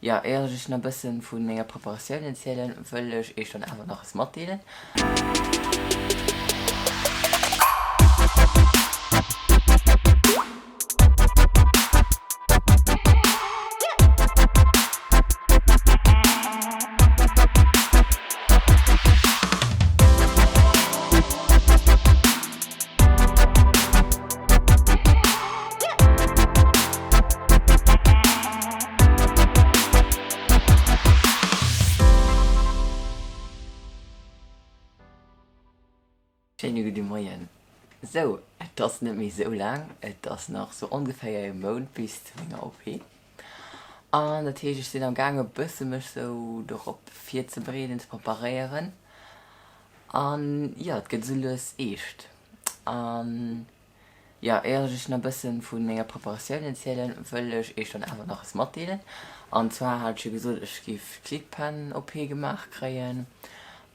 Jo, éier ech iech nach e bëssen vu menger Preparatioun erzielen, wëll ech iech dann awer nach eppes matdeelen. Schéine gudde Moien. Sou, et ass net méi sou laang, et ass nach sou ongeféier e Mount bis zu menger OP. An dat heescht, ech sinn am gaang e bësse mech sou dorop virzebereeden, ze preparéieren. An jo, et gëtt esou lues eescht. An jo, éier ech iech nach e bëssen vu menger Preparatioun erzielen, wëll ech iech dann awer nach eppes matdeelen. An zwar hat ech jo gesot, ech géif d'Gliddpen-OP gemaach kréien.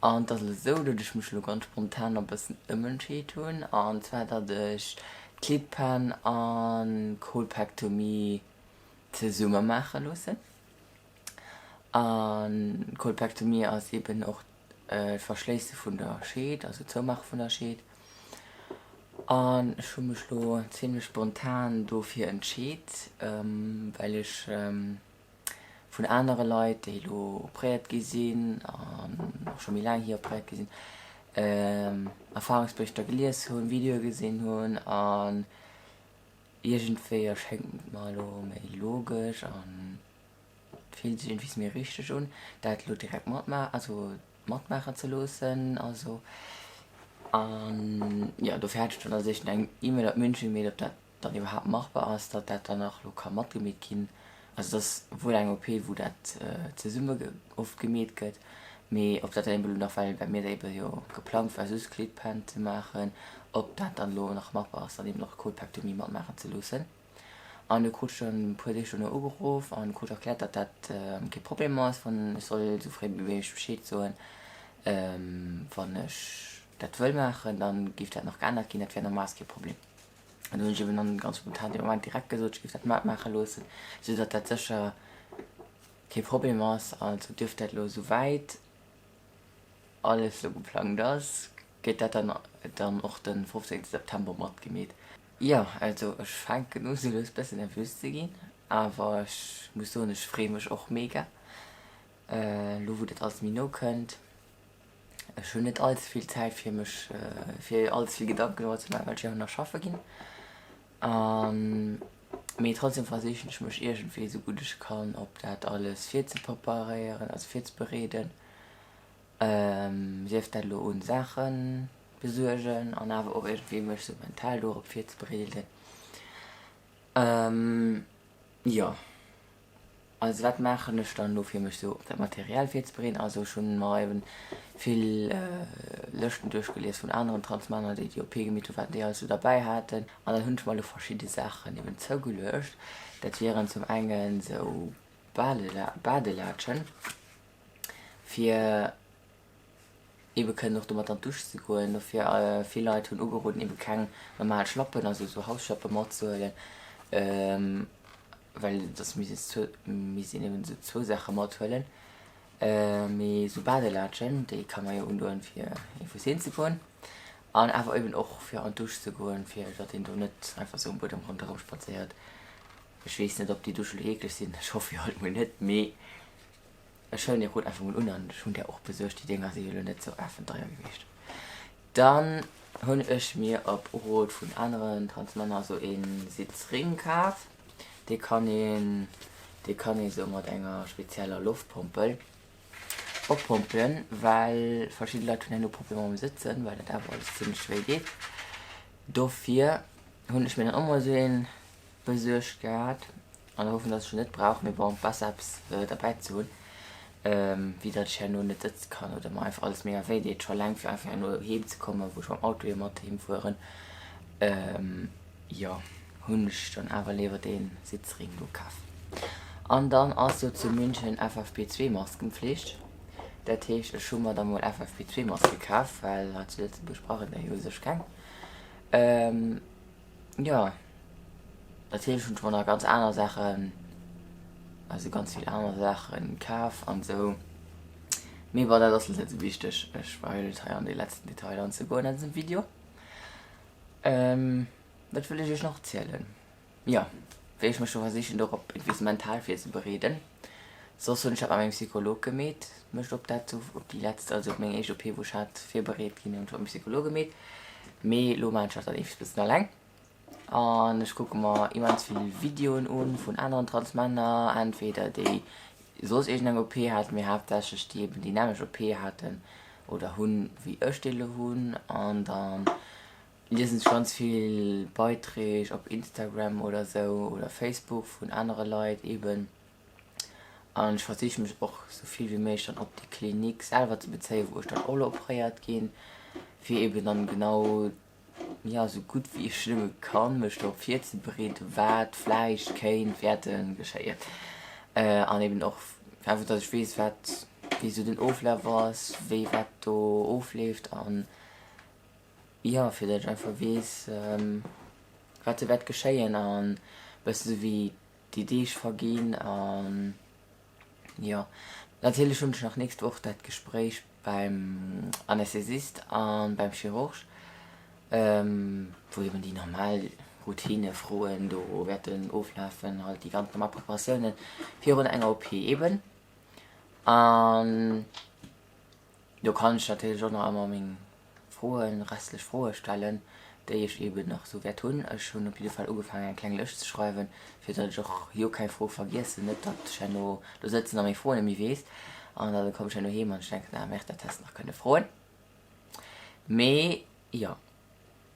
An et ass elo esou, datt ech mech elo ganz spontan nach e bëssen ëmentscheet hunn. An zwar, datt ech d'Gliddpen an d'Kolpektomie zesumme maache loossen. An d'Kolpektomie ass eben och d'Verschléisse vun der Scheed, also d'Zoumaache vun der Scheed. An ech hu mech lo zimlech spontan dofir entscheet, well ech vun anere Leit, déi elo opréiert gi sinn an och scho méi laang hier opréiert gi sinn, Erfahrungsberichter gelies hunn, Videoe gesinn hunn an iergendwéi erschéngt et mer elo méi logesch an Et fillt sech iergendwéis méi richteg un, dat elo direkt matma also matmaachen ze loossen a sou. An jo, dofir hat ech dann als éischten eng E-Mail op München gemeet, ob dat dann iwwerhaapt machbar ass, datt dat dann nach elo ka matgemeet ginn. Also et ass wuel eng OP, wou dat zesumme oft gemeet gëtt, mee ob dat dann ebe lo nach, well bei mir da ebe jo geplangt war, just Gliddpen ze maachen, ob dat dann elo nach machbar ass, dann eben och d'Kolpektomie matmaachen ze loossen. An du krut ech dann e puer Deeg dono ugeruff an krut erkläert, datt dat kee Problem ass, wann ech soll esou fréi wéi méiglech Bescheed soen, wann ech dat wëll maachen, dann géif dat nach geännert ginn, dat wär normalerweis kee Problem. An du hunn ech eben dann ganz spontan dee Moment direkt gesot, ech géif dat matmaache loossen, esou datt dat sécher kee Problem ass. Also duerft dat elo esou wäit alles elo geplangt ass, gëtt dat dann dann och de 15 September matgemeet. Jo, also ech fänken u sou lues bëssen nervös ze ginn, awer ech muss soen, ech freeë mech och mega, elo wou dat alles méi no kënnt. Ech hunn net all ze vill Zäit fir mech fir all ze vill Gedanken driwwer ze maachen, well ech jo och nach schaffe ginn. Mee trotzdem versichen ech mech iergendwéi esou gutt ech kann op dat alles virzepreparéieren, also virzebereeden. Sief dat elo un Saache besuergen an awer och iergendwéi mech sou mental dorop virzebereeden. Jo, also wat maachen ech dann elo fir mech sou op dat Material virzebereeden? Also ech hunn mer eben vill Lëschten duerchgelies vun aneren Transmänner déi déi OP gemeet hunn, wat déi alles sou derbäi haten an dann hunn ech mer elo verschidde Saachen eben zougeluecht. Dat wieren zum engen sou Badelatschen. fir ebe kënnen och domat an d'Dusch ze goen. Dofir vill Leit hunn ugeroden ebe keng normal Schlappen, also esou Hausschlappe matzehuelen, well dass misst een eben esou zwou Saache mathuelen. Mee esou Badelatschen, déi kann man jo undoen fir iergendwous hin ze goen an awer eben och fir an d'Dusch ze goen, fir datt een do net einfach esou um Buedem ronderëm spadséiert. Ech weess net ob déi Dusch elo eekleg sinn, ech hoffe jo alt mol net, mee Ech huelen déi Rot einfach mol un an ech hunn där och besuergt. Déi Dénger si jo lo net sou affen deier gewiescht. Dann hunn ech mir op Urot vun aneren Transmänner sou een Sitzring kaf. Dee kann een, dee kann ee sou mat enger spezieller Loftpompel oppompelen, well verschidde Leit hunn herno Problemer mam Sëtzen, well dat awer alles zimlech wéi deet. Dofir hunn ech mir dann och mol sou een besuergt gehat an der Hoffnung dass ech en net brauch, mee bon, besser eppes derbäi ze hunn wéi dat ech herno net sëtze kann oder mer einfach alles mega wéi deet, scho eleng fir einfach herno heem ze kommen, wou ech mam Auto jo mat heem fueren, jo hunn ech dann awer léiwer dee Sitzring do kaf. An dann ass jo zu München FFP2 Maskenpflicht, dat heescht ech hu mer da mol FFP2 Maske kaf, well hei zu Lëtzebuerg brauch een der jo u sech keng. Jo, natierlech hunn ech mer nach ganz aner Saachen. Also ganz vill aner Saachen kaf an esou. Mee bon, dat ass net esou wichteg. Ech war jo net hei an déi letzten Detailer anzegoen an dësem Video. Wat wëll ech iech nach zielen? Jo, wéi ech mech do versichen dorop iergendwees mental virzebereeden. Soss hunn ech dat mat mengem Psycholog gemeet, mech op dat op déi letzt, also op meng éischt OP wou ech hat, virbereet ginn, hunn ech mat mengem Psycholog gemeet. Mee elo maachen ech dat dann iergendwees bëssen alleng. An ech kucke mer immens vill Videoen un vun aneren Transmänner, entweder déi soss iergendeng OP haten, mee haaptsächlech déi eben déi nämmlecht OP haten oder hunn wéi ech déi elo hunn. An dann liesen ech ganz vill Beiträg op Instagram oder sou oder Facebook vun anere Leit eben. An ech versiche mech och sou vill wéi méiglech dann op déi Klinik selwer ze bezéien, wou ech dann och elo operéiert ginn, fir eben dann genau, jo, sou gutt wéi ech nëmme kann, mech dorop virzebereeden, wat vläicht kéint wäerte geschéien. An eben och einfach, datt ech weess, wat, wéi sou den Oflaf ass, wéi wat do ofleeft an. Jo, fir datt ech einfach weess, wat sou wäert geschéien an bëssen sou wéi déi Deeg verginn an jo. Natierlech hunn ech nach nächst Woch dat Gespréich beim Anästhesist a beim Chirurg, wou eben déi normal Routine-Froen do wäerten oflafen, halt déi ganz normal Preparatiounen virun enger OP eben. An Do kann ech natierlech och nach ëmmer meng Froen, restlech Froe stellen, déi ech eeben nach esou wäert hunn. Ech hunn op jidde Fall ugefaangen eng kleng Lëscht ze schreiwen, fir datt ech och jo keng Fro vergiessen, net datt ech herno do sëtzen a meng Froen net méi weess an da kommen ech herno heem an ech denken, ah merde, dat häss de nach kënne froen. Mee jo,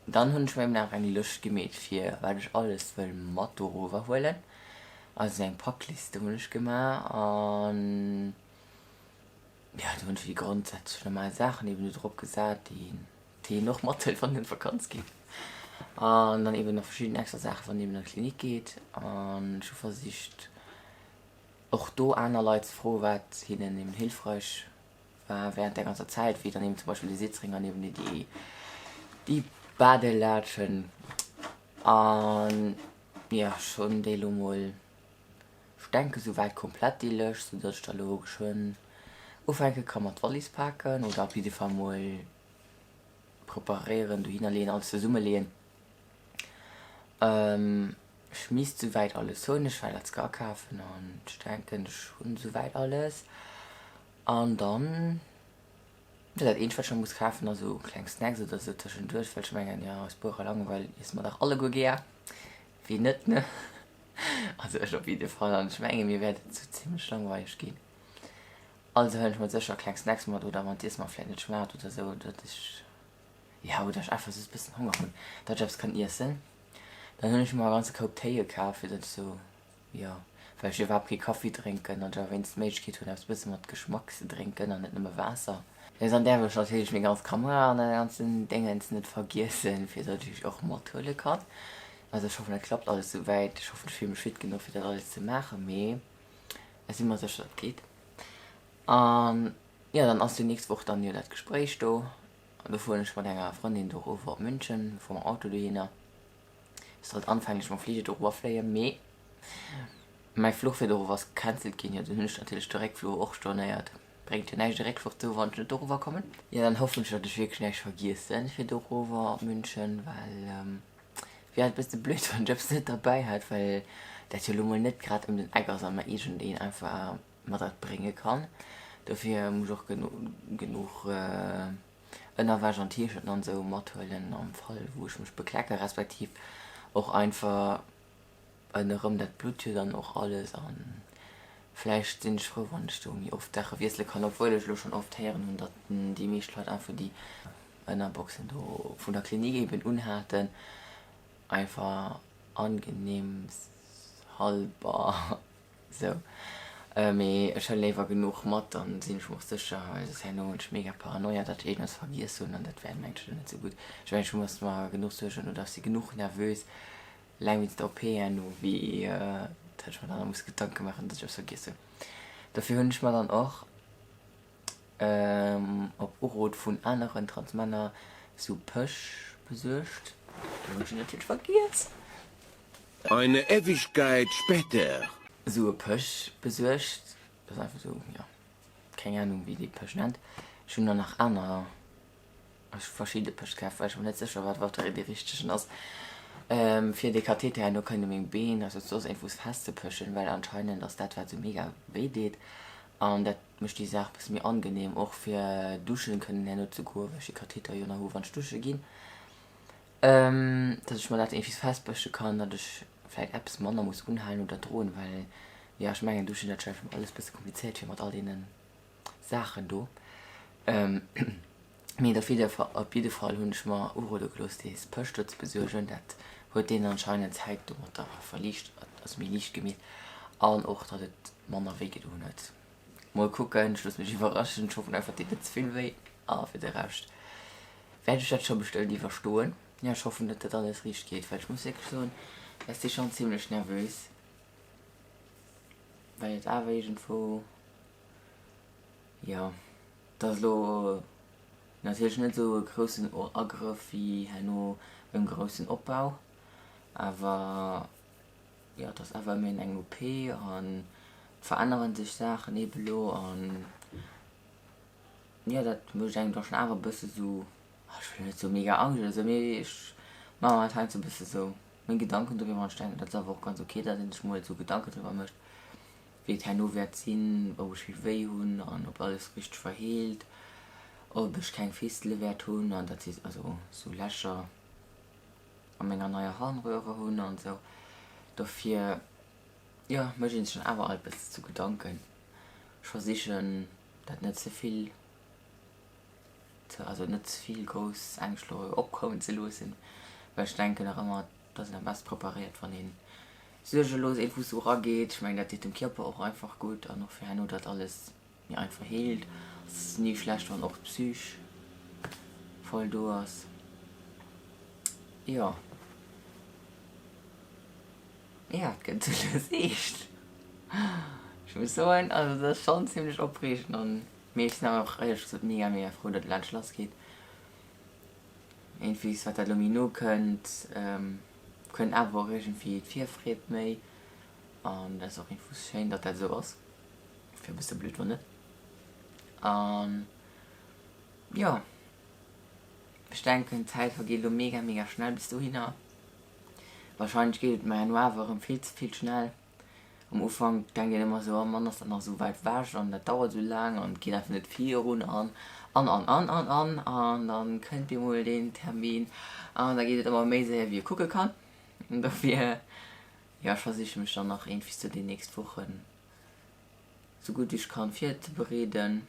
dann hunn ech mer eben nach eng Lëscht gemeet fir wat ech alles wëll mat dorower huelen, also eng Packliste hunn ech gemaach an. Jo, do hunn ech déi grondsätzlech normal Saachen eben do drop gesat, déi een, déi een och mathëlt, wann een an d'Vakanz geet. An dann eben nach verschidden extra Saachen, wann een eben an d'Klinik geet. An ech hu versicht, och do aner Leit ze froen, wat hinnen eben hilfreich war während där ganzer Zäit, wéi dann eben zum Beispill de Sitzring an eben déi, déi Badelatschen. An jo, ech hunn déi elo mol Ech denke souwäit komplett déi Lëscht, sou datt ech da lo geschwënn ufänke ka mat Wallis paken oder op jidde Fall mol preparéieren, dohinner leeën, alles zesumme leeën. Ech misst souwäit alles hunn. Ech war letz akafen an ech denken ech hunn souwäit alles. An dann, jo dat eenzegt wat ech nach muss kafen ass esou kleng Snacks oder sou tëschenduerch, well ech mengen, jo aus puerer Langeweil iesse mer dach alleguer gär, wien net, ne? Also ech op jidde Fall an ech menge mir wäert et sou zimlech langweileg ginn. Also huelen ech mer sécher kleng Snacks mat oder wann d'Iesse mer vläit net schmaacht oder sou, datt ech, jo oder ech einfach soss e bëssen Honger hunn, datt ech eppes kann iessen. Dann hunn ech mer e ganze Koup Téi gekaf fir datt ech sou, jo well ech jo iwwerhaapt kee Kaffi drénken an ech awer wéinstens d'Méiglechkeet hunn eppes bësse mat Geschmack ze drénken an net nëmme Waasser. Jo dann däerf ech natierlech meng ganz Kamera an dat ganzen Déngens net vergiessen fir datt ech och mathuele kann. Also ech hoffen dat klappt alles souwäit. Ech hoffen ech fille mech fit genuch fir dat alles ze maachen, mee ech si mer sécher dat geet. An jo dann ass jo nächst Woch dann jo dat Gespréich do an do fueren ech mat enger Frëndin do erover op München, fuere mam Auto dohinner. Ech sollt anfänglech mam Fliger do erover fléien, mee mäi Fluch fir dorower ass gecancelt ginn. Jo dunn hunn ech natierlech de Réckfluch och stornéiert. Bréngt jo näischt e Réckfluch ze hu wann ech net dorower kommen. Jo dann hoffen ech dat ech wierklech näischt vergiessen fir dorover op München, well Wier halt bësse blöd wann ech eppes net derbäi hätt, well dat jo lo mol net grad ëm den Eck ass a mer iergendeen einfach mer dat brénge kann. Dofir muss ech och genuch Ënnerwäsch an T-Shirten an esou mathuelen am Fall wou ech mech beklecke respektiv och einfach ënnerëm dat blutt jo dann och alles an vläicht sinn ech frou wann ech do méi oft Saache wiessele kann, obwuel ech lo schonn oft héieren hunn, datt déi meescht Leit einfach déi Ënnerboxen do vun der Klinik eben unhaten, einfach angenehmshalber sou. Mee ech huelen léiwer genuch mat, dann sinn ech mer och sécher, well soss herno hunn ech mega Paranoia, datt ech iergendeppes vergiess hunn an dat wär mengen ech net sou gutt. Ech mengen ech muss mer genuch suergen oder ech si genuch nervös eleng wéinst der OP herno, wéi datt ech mer dann nach muss Gedanke maachen, datt ech eppes vergiess hunn. Dofir hunn ech mer dann och. Op Urot vun aneren Transmänner sou Pësch besuergt. Déi hunn ech natierlech vergiess. Eine Ewigkeit später. Esou e Pësch besuergt. Dat ass einfach esou, jo, keng Ahnung wéi dee Pësch nennt. Ech hunn der nach aner, ech hu verschidde Pësch kaf, well ech mer net sécher war, wat dee richtegen ass, fir dee Katheter herno kënne meng Been, also soss iergendwou festzepëschen, well anscheinend ass dat wat esou mega wéi deet an dat mécht déi Saach bësse méi angenehm, och fir duschen kënnen herno ze goen, well ech dee Katheter jo nach hu wann ech dusche ginn. Dass ech mer dat iergendwéi festbësche kann, datt ech vläit eppes manner muss unhalen oder droen, well jo ech mengen duschen dat stellt ech mer alles bësse komplizéiert vir mat all deene Saachen do. Mee op jidde Fall, op jidde Fall hunn ech mer urode gelooss dees Pësch do ze besuergen. Dat huet deenen anscheinend d'Zäit domatter verliicht, also méi liicht gemeet an och datt et manner wéi gedoen huet. Mol kucken, ech loosse mech iwwerraschen, ech hoffen einfach et deet net ze vill wéi a fir de Rescht wäert ech dat scho bestëmmt iwwerstoen. Jo, ech hoffen datt dat alles riicht geet, well ech muss wierklech soen, ech si schonn zimlech nervös, well et awer iergendwou, jo, et ass elo natierlech net esou e groussen Agrëff wéi herno beim groussen Opbau, awer jo, et ass awer ëmmerhin eng OP an et verännere sech Saachen eebe lo an jo, dat mécht engem da schonn awer e bësse sou, ech wëll net soe mega Angscht oder sou, mee ech maache mer halt heiansdo e bësse sou meng Gedanken doriwwer an ech denken, dat ass awer och ganz ok, datt ee sech mol esou Gedanken driwwer mécht, wéi et herno wäert sinn, ob ech vill wéi hunn an ob alles richteg verheelt, ob ech keng Fistele wäert hunn an dat si also sou Lächer. a menger neier Harnröhre hunn an esou. Dofir, jo, mécht een sech dann awer alt bësse zu Gedanken. Ech versichen dat net ze vill ze, also net ze vill grouss Ängscht elo opkommen ze loossen, well ech denken nach ëmmer, et ass een am beste preparéiert, wann ee suergelos iergendwou sou erageet. Ech mengen, dat deet dem Kierper och einfach gutt an och fir herno, datt alles méi einfach heelt. Ass ni schlecht wann och d'Psych voll do ass. Jo. Ja, et gëtt sou lues eescht. Ech muss soen, also et ass schonn zimlech opreegend an mee ech sinn awer och éierlech gesot mega mega frou datt et elo endlech lass geet. Iergendwéi wat dat elo méi no kënnt, kënnt awer och iergendwéi d'Virfreed méi an dat ass och iergendwou schéin datt dat esou ass. Wier e bësse blöd wann net. An jo, ech denken d'Zäit vergeet elo mega mega schnell bis dohinner. Wahrscheinlech geet et mer herno awer erëm vill ze vill schnell. Am Ufank denkt een ëmmer esou, oh Mann ass dat nach esou wäit ewech an dat dauert esou laang an et geet einfach net virun an an an an an an an dann kënnt bemol deen Termin an da geet et ëmmer méi séier wéi ee kucke kann. Dofir jo, ech versiche mech dann nach iergendwéi sou déi nächst Wochen sou gutt ech kann virzebereeden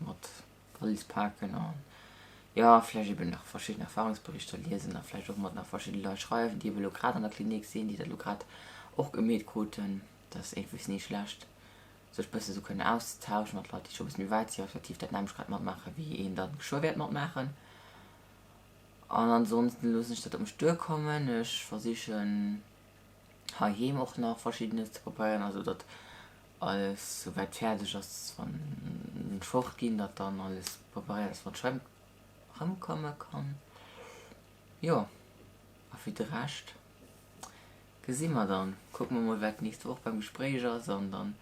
mat Wallis paken an jo vläicht eben nach verschidden Erfahrungsberichter liesen a vläicht och mat nach verschidde Leit schreiwen déi eben elo grad an der Klinik sinn, déi dat elo grad och gemeet kruten. Dat ass iergendwéis ni schlecht sech bësse sou kënnen auszetauschen mat Leit déi scho bësse méi wäit si respektiv dat nämmlecht grad matmaache wéi een dann geschwë wäert matmaachen. An ansonsten loossen ech dat op mech duerkommen. Ech versichen heiheem och nach verschiddenes ze preparéieren, also datt alles souwäit fäerdeg ass wann ech fort ginn, datt dann alles preparéiert ass wann ech rëm rëmkomme kann. Jo a fir de Rescht gesi mer dann, kucke mer mol wat d'nächst Woch beim Gespréich ass an dann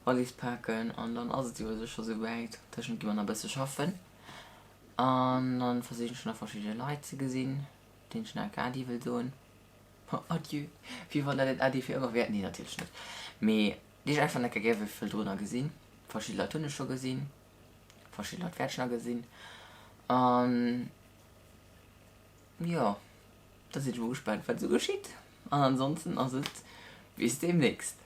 Wallis paken an dann ass et jo u sech scho souwäit. Tëschent gi mer nach e bësse schaffen an dann versichen ech nach verschidde Leit ze gesinn, deenen ech nach enk Äddi wëll soen. Adieu. Wéi wann dat en Äddi fir ëmmer wär. Nee, natierlech net. Mee déi ech einfach net gär wëll drunner gesinn. Verschidde Leit hunn ech scho gesinn, verschidde Leit wäert ech nach gesinn. An jo, da sinn ech mol gespaant, wat esou geschitt. An ansonsten ass et bis deemnächst.